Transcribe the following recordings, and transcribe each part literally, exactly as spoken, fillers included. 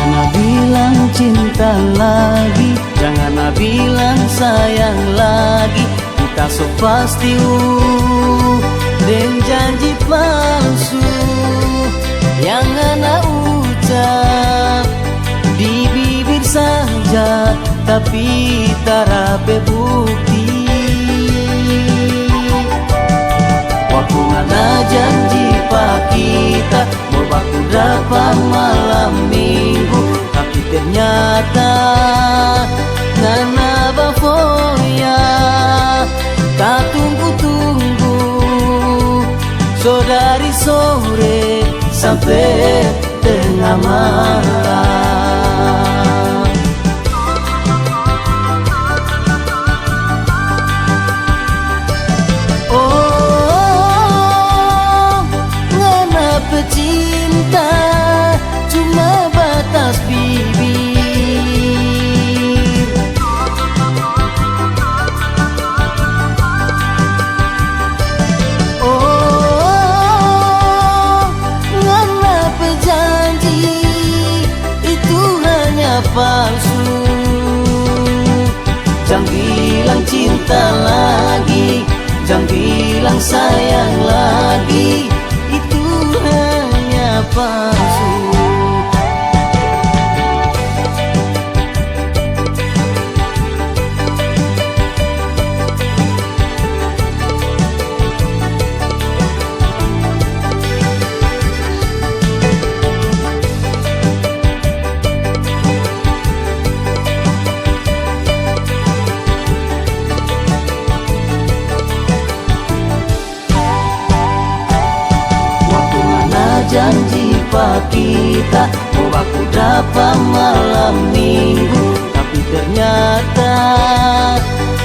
Jangan bilang cinta lagi, jangan bilang sayang lagi. Kita so pasti, uh, deng janji palsu yang ngana ucap di bibir saja, tapi tara pe bukti. Waktu ngana janji pa kita, mo baku dapa malam minggu, tapi ternyata ngana bafoya. Tatunggu-tunggu, so dari sore sampe tenga malam. Oh, ngana pe cinta cuma batas bibir. Oh, ngana pe janji itu hanya palsu. Jang bilang cinta lagi, jang bilang sayang lagi, itu hanya palsu. Waktu ngana janji pa kita, mo baku dapa malam minggu, tapi ternyata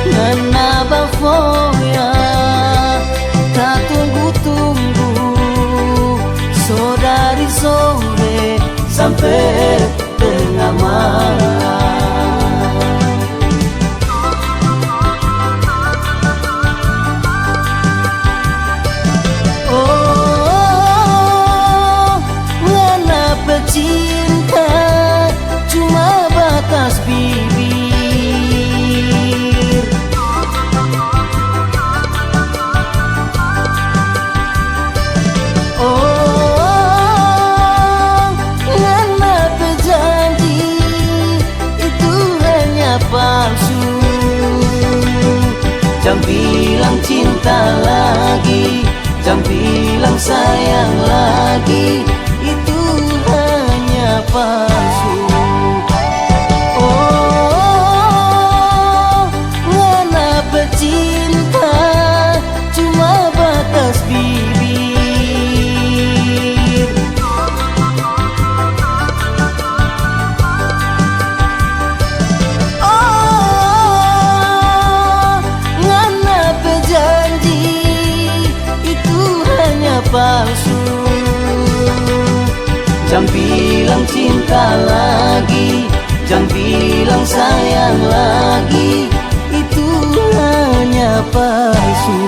ngana bafoya. Tatunggu-tunggu, so dari sore sampe tenga malam. Oh, ngana pe cinta cuma batas bibir. Oh, ngana pe janji itu hanya palsu. Jang bilang cinta lagi, jang bilang sayang lagi, itu hanya palsu. Oh, ngana pe cinta cuma batas bibir. Oh, ngana pe janji itu hanya palsu. Jang bilang cinta lagi, jang bilang sayang lagi, itu hanya palsu.